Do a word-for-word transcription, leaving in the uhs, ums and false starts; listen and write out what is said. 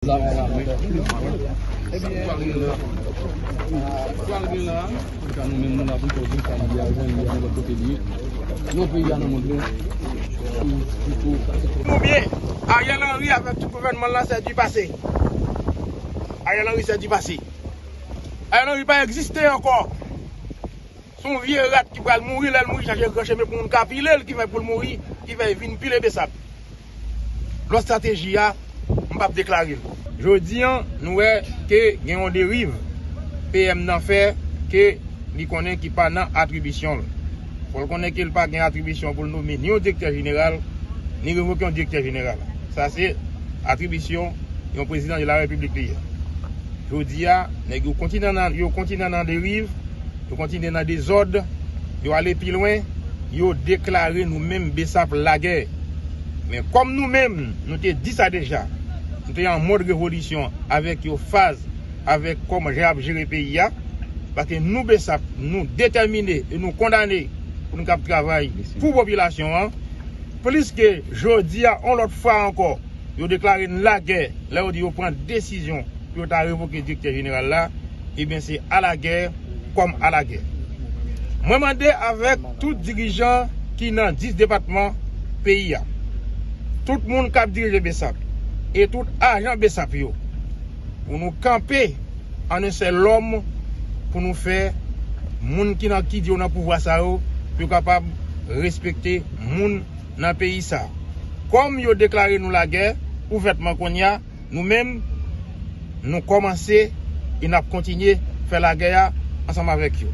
Sa k pral gen la, sa k pral gen la, sa nou menm nou la pou koze sa li a, jan li a, nan lòt kote li ye. Yon peyi a nan mond lan. Nou byen, Ariel Henry avèk tout gouvènman l la, c'est du passé. Ariel Henry, c'est du passé. Ariel Henry pa egziste ankò. Se yon vye rat ki pral mouri, lè l mouri, chache gran chemen pou moun ka pile l, ki fè pou l mouri, ki fè vin pile Besap. Lòt estrateji a, m p ap deklare l. Jodi a, nou wè ke gen yon deriv P M nan fè ke li konnen ki pa nan atribisyon l. Fò l konnen ke l pa gen atribisyon pou l nome ni yon direktè jeneral, ni revoke yon direktè jeneral. Sa se atribisyon yon prezidan de la repiblik li ye. Jodi a, nèg yo kontinye nan, yo kontinye nan deriv, yo kontinye nan dezòd, yo ale pi lwen, yo deklare nou menm Besap lagè. Men kòm nou menm, nou te di sa deja, nou te an mòd revolisyon avèk yon faz, avèk kòman jan y ap jere peyi a, paske nou Besap, nou detèmine e nou kondane pou nou kab travay pou popilasyon an, plis ke jodi a, yon lòt fwa ankò, yo deklare n lagè, lè yo di yo pran desizyon pou yo ta revoke direktè jeneral la, ebyen se alagè kòm alagè. Mwen mande avèk tout dirijan ki nan dis depatman peyi a, tout moun k ap dirije Besap e tout ajan Besap yo, pou nou kanpe an un sèl lòm, pou nou fè moun ki nan, ki di yo nan pouvwa sa yo, pou yo kapab respekte moun nan peyi sa. Kòm yo deklare nou lagè ouvètman kounye a, nou menm, nou kòmanse e n ap kontinye fè lagè a ansanm avèk yo.